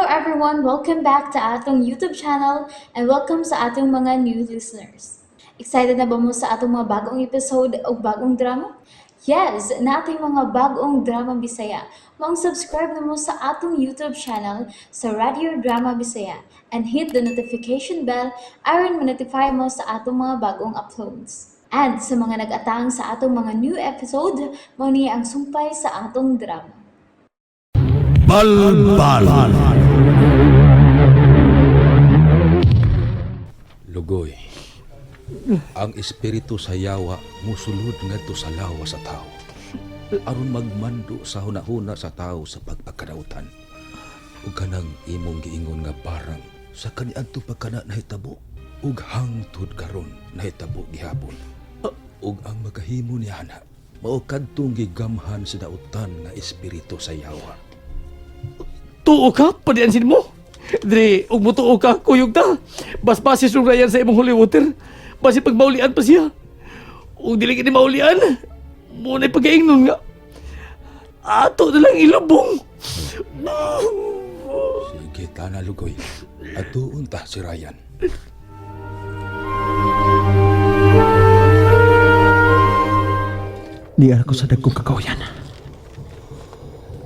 everyone! Welcome back to atong YouTube channel and welcome sa atong mga new listeners. Excited na ba mo sa atong mga bagong episode o bagong drama? Yes, nating mga bagong drama Bisaya. Maong subscribe na mo sa atong YouTube channel sa Radio Drama Bisaya and hit the notification bell aron ma-notify mo sa atong mga bagong uploads. And sa mga nag-atang sa atong mga new episode, mao ni ang sumpay sa atong drama. Balbal. Lugoy. Ang espiritu sa yawa musulod ngadto sa lawa sa tao. Aron magmando sa hunahuna sa tao sa pagpagkadautan. Ug kanang imong giingon nga barang sa kaniadto pagkana nahitabo ug hangtod karon nahitabo gihapon. Ug ang makahimo niya ana mao kadtong gigamhan sa dautan nga espiritu sa yawa. Tuo ka, padiansin mo. Dre, ug mutuo ka, kuyog ta. Basbasis yung Ryan sa imong holy water. Basi pag maulian pa siya. Ug dili kini maulian. Muna'y pagaingnon nga. Ato na lang ilubong. Sige tana, Lugoy. Atuon ta si Ryan. Niya ako sa dagkong kakahuyan.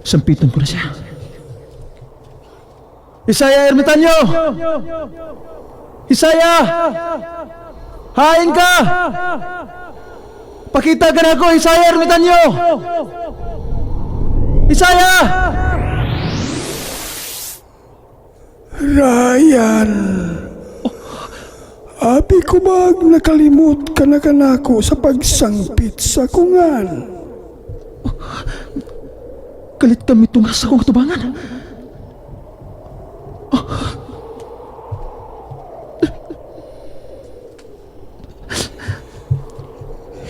Sampiton ko na siya. Isaya Ermitanyo! Isaya! Hain ka! Pakita ka na ako, Isaya Ermitanyo! Isaya! Ryan! Abi ko bag nakalimot ka na kanako sa pagsangpit sa kungan. Kalit kami tunga sa akong tubangan.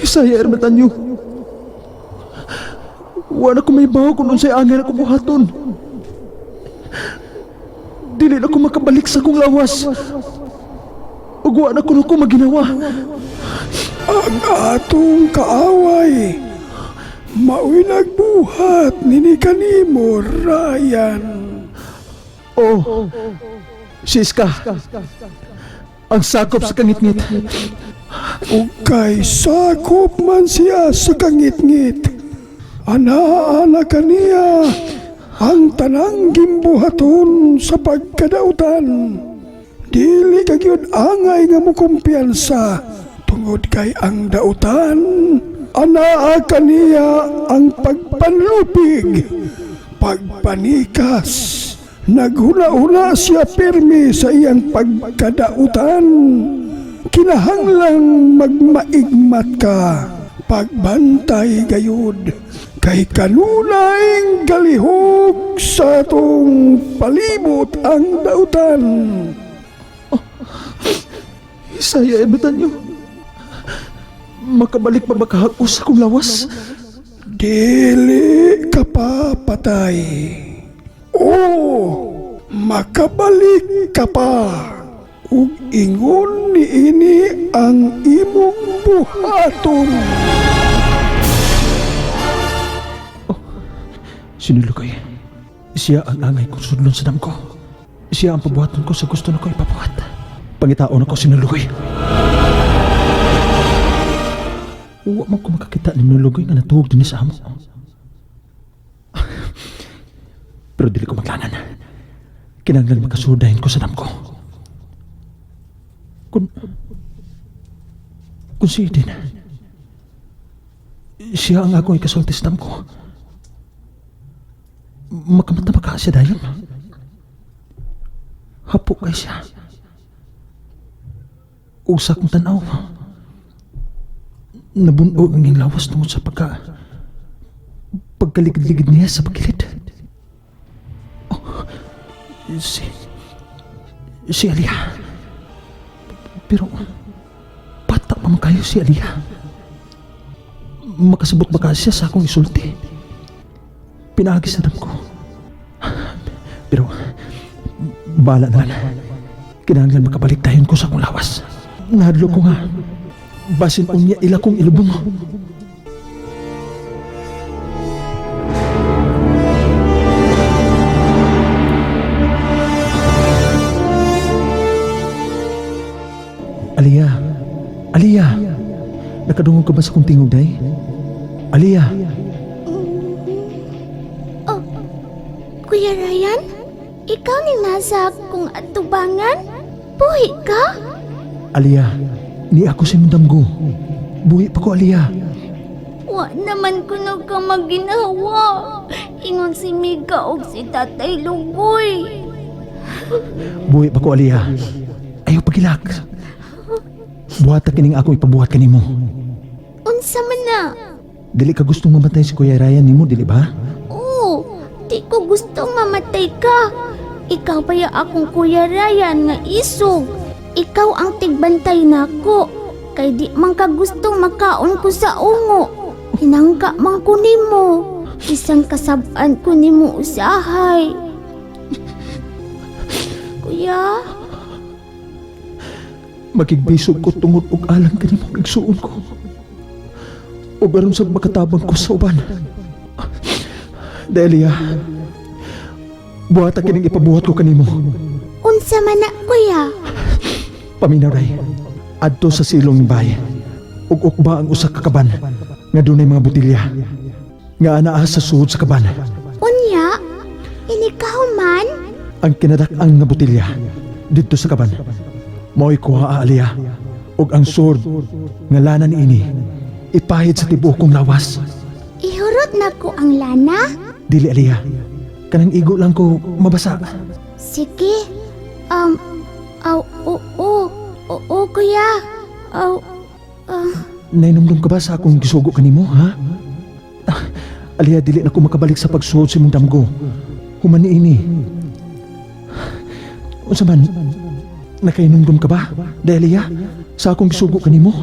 Isaya Ermitanyo. Wala ko may bawo kung unsay angay na buhaton. Dili na ko makabalik sa akong lawas. Ug wa na kuno ko maginawa. Ang atong kaaway, mao'y nagbuhat nini kanimo, Ryan. Oh, si Iska. Ang sakop sa kangitngit. Ug kay sakop man siya sa kangitngit. Ana-ana kaniya ang tanang gimbuhaton sa pagkadautan. Dili ka gyud angay nga mokumpiyansa tungod kay ang dautan anaa kaniya ang pagpanlupig, pagpanikas. Naghuna-huna siya pirmi sa iyang pagkadautan. Kinahanglang magmaigmat ka, pagbantay gayud kay kanunay galihok sa atong palibot ang dautan. Isaya Ermitanyo. Makabalik pa ba kahagos sa akong lawas? Dili ka pa patay. Oo, makabalik ka pa. Ug ingon niini ang imong buhaton. Sinulugay. Siya ang angay kong sudlon sa damko. Siya ang pabuhaton ko sa gusto na ko ipabuhat. Pangitaon ako sinulugoy. Uwa man ko makakita ni Nulugoy nga natuhog din sa amo. Pero dili ko maglanan. Kinahanglan makasudahin ko sa damko. Kung si Eden, siya ang akong ikasulti sa damko. Makamata maka siya dayon. Hapo kay siya. Usa kong tanaw. Nabunog ang iyang lawas tungod sa pagkaligid-ligid niya sa pagkilid. Oh, si Aliyah. Pero bata pa man kayo si Aliyah. Makasabot ba ka siya sa akong isulti? Pinaagi sa dam ko. Pero bahala na lang. Kinahanglan makabalik tayon ko sa akong lawas. Nahadlok ko nga. Basin unya ila kong ilubong. Nakadungog ka ba sa kong tingog, day? Aliyah, Oh, Kuya Ryan? Ikaw ni nasa kung atubangan? Buhi ka? Aliyah, ni ako sa imong damgo. Buhi pa ko, Aliyah. Wa naman kuno ka maginawa. Ingon si Mika og si Tatay Lugoy. Buhi pa ko, Aliyah. Ayaw pagilak. Buhat kining ako ipabuhat kanimo. Unsa man na? Dili ka gustong mamatay si Kuya Ryan nimo, dili ba? Oo, di ko gustong mamatay ka. Ikaw pa ya akong Kuya Ryan nga isog. Ikaw ang tigbantay nako. Kay di man ka gustong makaon ko sa ungo. Hinangka man ko nimo. Isang kasab-an ko nimo usahay. Kuya, Makigbisog ko tungod og alang kanimo igsuon ko. Ug aron sa makatabang ko sa uban. Delia, buhat kining ipabuhat ko kanimo. Unsa man na kuya? Paminaw day. Adto sa silong ni bay. Ug ukba ang usa ka kaban nga dunay mga botilya nga anaa sa suod sa kaban. Unya, inikaw man? Ang kinadak-ang nga botilya didto sa kaban. Mao'y kuha Aliyah ug ang sword nga lana niini ipahid sa tibuok kong lawas. Ihurot na ko ang lana? Dili Aliyah, kanang igo lang ko mabasa. Sige. Aw, oo, oo, kuya. Aw, ah, Nainomdom ka ba sa akong gisugo kanimo, ha? Ah, Aliyah, dili na ko makabalik sa pagsuod sa imong damgo. Human niini. Unsa man, nakainomdom ka ba? Dahil Aliyah, sa akong gisugo kanimo?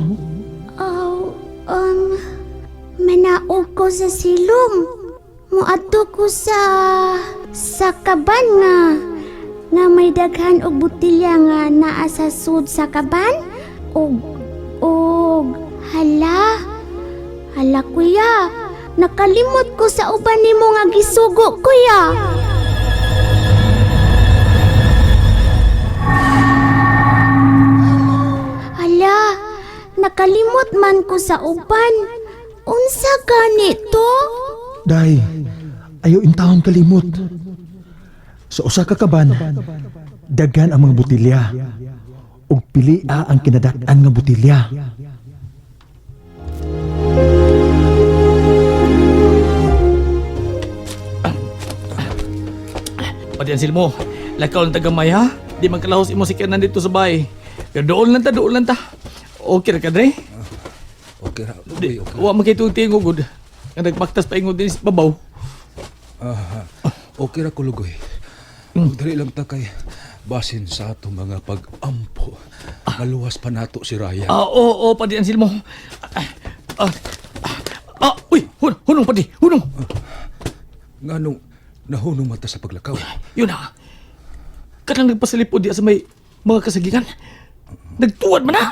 aw, manaog ko sa silong. Muadto ko sa kaban nga may daghan og botelya nga naa sa sud sa kaban. Og, hala, hala kuya, nakalimot ko sa uban nimo nga gisugo kuya. Hala, nakalimot man ko sa uban. Unsa gani to? Day, ayaw intawon kalimot. Sa usa ka kaban, daghan ang mga botelya. Ug pilia ang kinadak-an nga botelya. Pati ang silmo, lakaw lang tagamay ha. Di man kalahos imo si Kenan dito sa bahay. Pero doon lang ta, doon lang ta. Okay ra ka, Dre? Okay ra, Di, Lugoy, okay. wa man kay tuong tingog gud. Nga nagpaktas pa ingon din sa babaw. Ah, okay ra ko, Lugoy. Dali lang ta kay basin sa atong mga pag-ampo. Maluwas pa nato si Ryan. Ah, oo, oo, pati ang silmo. Ah, ah, ah, uy, hunong pati, hunong. Nganong nahunong mata sa paglakaw. Yun na. Kanang nagpasalipod diya sa may mga kasagingan. Nagtuwad man na.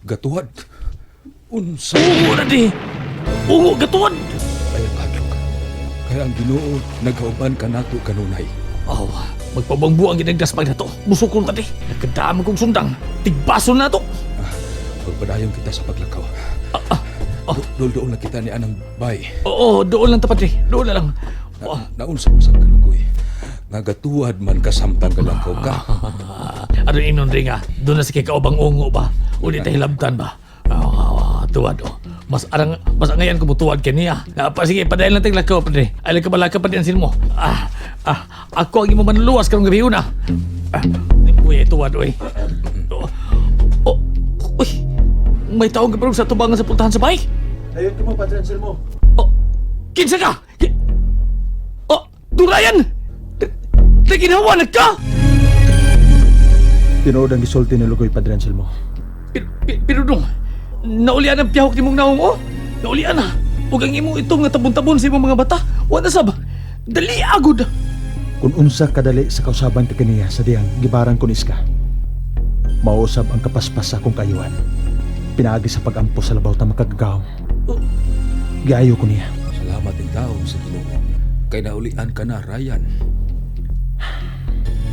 Gatuad. Unsa Oo na di. Oo, gatuwad. ay ang hadlok. Kaya ang Ginoo nagauban kanato kanunay. Oh, magpabangbu ang ginagdaspag na to. Busok kong tati. Nagkadama kong sundang. Tigbaso na to. Pagpadayon kita sa paglakaw. Dool-dool na kita ni Anang Bay. Oo, doon lang tapat eh. Doon na lang. Oh, Na, naunsa mo sa kalugoy. Nagatuad man kasamtang galakaw ka. Ano inon rin nga? Doon na si kikaubang ungo ba? Uli tayo hilabtan ba? Ah, tuwad oh. Mas arang mas angayan ko mutuwad kaniya. Ah, pa sige, padayon lang tayong lakaw padre. Ay ka balaka pa din mo. Ah, ah, ako ang imong manluluwas karong gabi una. Ah, uy, tuwad oy. Oh, oh, uy. May taong gabarog sa tubangan sa puntahan sa bahay. Ayun ko mo, Padre Anselmo. Oh, kinsa ka? Oh, Durayan! Naginawa na ka! Tinuod ang gisulti ni Lugoy, Padre Anselmo. Pero dong, naulian ang piyahok ni mong naong oh. Naulian na. Ug ang imo itong nga tabon-tabon sa imong mga bata. Wa na sab. Dali agud. Kung unsa kadali sa kausaban ka kaniya sa diyang gibarang ko ni Iska. Mausab ang kapaspas sa akong kayuan. Pinaagi sa pagampo sa labaw ta makagagaw. Giayo ko niya. Salamat in taon sa Ginoo. Kay naulian ka na, Ryan.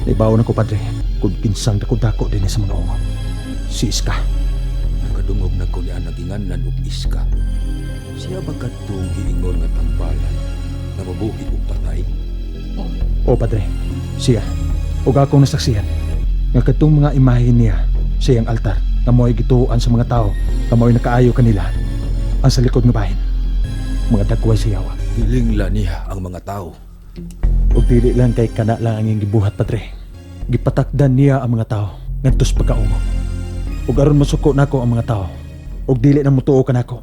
Naibaon ako, Padre, kung kinsang dako-dako din sa mga ungo. Si Iska. Nakadungog na ko niya naginganan og iska. Siya ba kadtong giingon nga tambalan nga mabuhi og patay? O padre, siya. Ug akong nasaksihan nga kadtong mga imahe niya sa iyang altar nga mo'y gituoan sa mga tao nga mo'y nakaayo kanila ang sa likod nga bahin. Mga dagway sa yawa. Gilingla niya ang mga tao. Ug dili lang kay kana lang ang iyang gibuhat padre. Gipatakdan niya ang mga tao ngadto sa pagkaungog. Ug aron masuko nako ang mga tao ug dili na motuo kanako.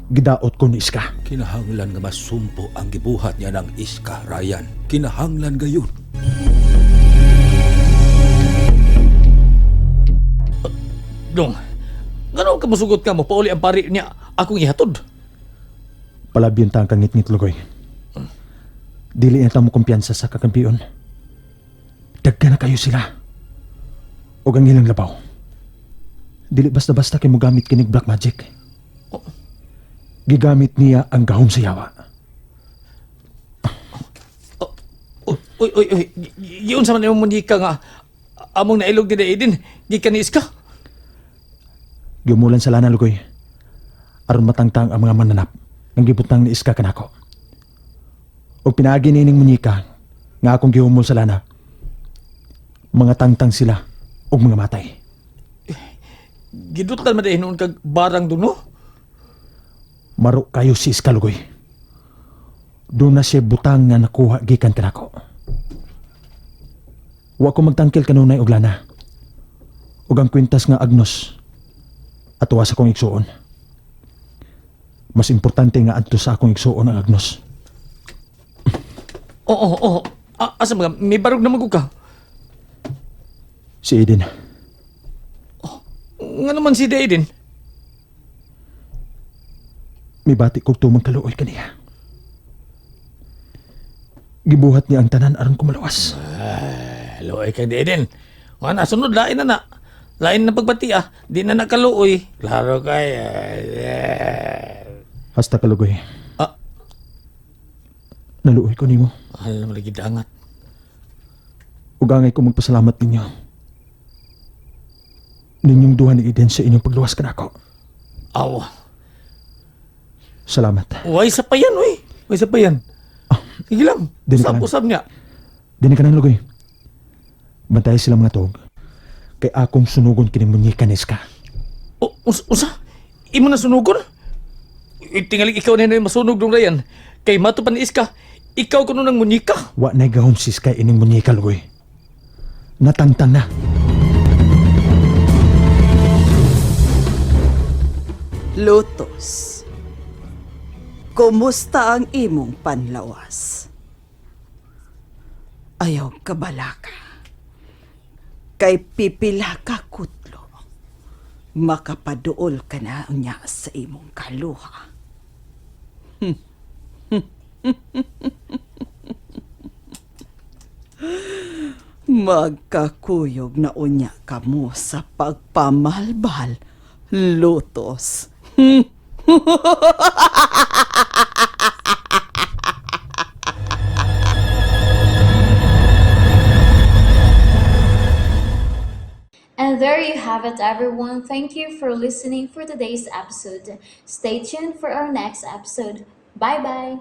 Gidaot ko ni Iska. Kinahanglan nga masumpo ang gibuhat niya ng iska, Ryan. Kinahanglan gayon. Dong, ngano ka musugot ka mo pauli ang pari niya akong ihatod. Palabyon ta ang kangitngit lugoy. Dili na ta mo kumpiyansa sa kakampiyon. Dagka na kayo sila. O ang ilang labaw. Dili basta-basta kay mogamit kinig black magic. Gigamit niya ang gahom sa yawa. Uy, uy, uy, giunsa man imong munika nga among nailog ni Aiden, gikan ni Iska. Giumulan sa lana lugoy. Aron matangtang ang mga mananap ng gibutang ni Iska kanako. O pinaagi nining munyika nga akong gihumol sa lana. Mga tangtang sila ug mga matay. Gidutlan man dahil noon kag barang dong no? Maro kayo si Iska lugoy. Doon na siya butang nga nakuha gikan kanako. Wa ko magtangkil kanunay og lana. Ug ang kwintas nga Agnos atuwa sa akong igsuon. Mas importante nga adto sa akong igsuon ang Agnos. Oo, oo, oo. Asa mga, may barog na magug ka. Si Eden, Nga naman si Aiden. mibati kog tumang kaluoy kaniya. Gibuhat niya ang tanan aron kumalawas. Luoy kay Aiden. Wala, sunod, lain na na. Lain na pagbati ah. Di na nakaluoy. Klaro kay. Hasta kalugoy. Ah. Naluoy ko nimo. Alam lagi dangat. Ug angay ko magpasalamat ninyo. Ninyong duha ni Eden sa inyong pagluwas kanako. Awa. Salamat. Way sa pa yan, uy. Way sa pa yan. Sige lang. Dili ka lang. Usap-usap niya. Dini ka nang lugoy. Bantay sila mga tuog. Kay akong sunugon kini munyika ni Iska. O, usa? Imo na sunugon? Tingaling ikaw na yun masunog dong Ryan. Kay mato pa ni Iska, ikaw kuno ng munyika. Wa na gahom si Iska ining munyika lugoy. Natangtang na. Lotus, kumusta ang imong panlawas? Ayaw kabalaka. Kay pipila ka kutlo. Makapaduol ka na unya sa imong kaluha. Magkakuyog na unya kamo sa pagpamalbal, Lotus. And there you have it, everyone. Thank you for listening for today's episode. Stay tuned for our next episode. Bye bye.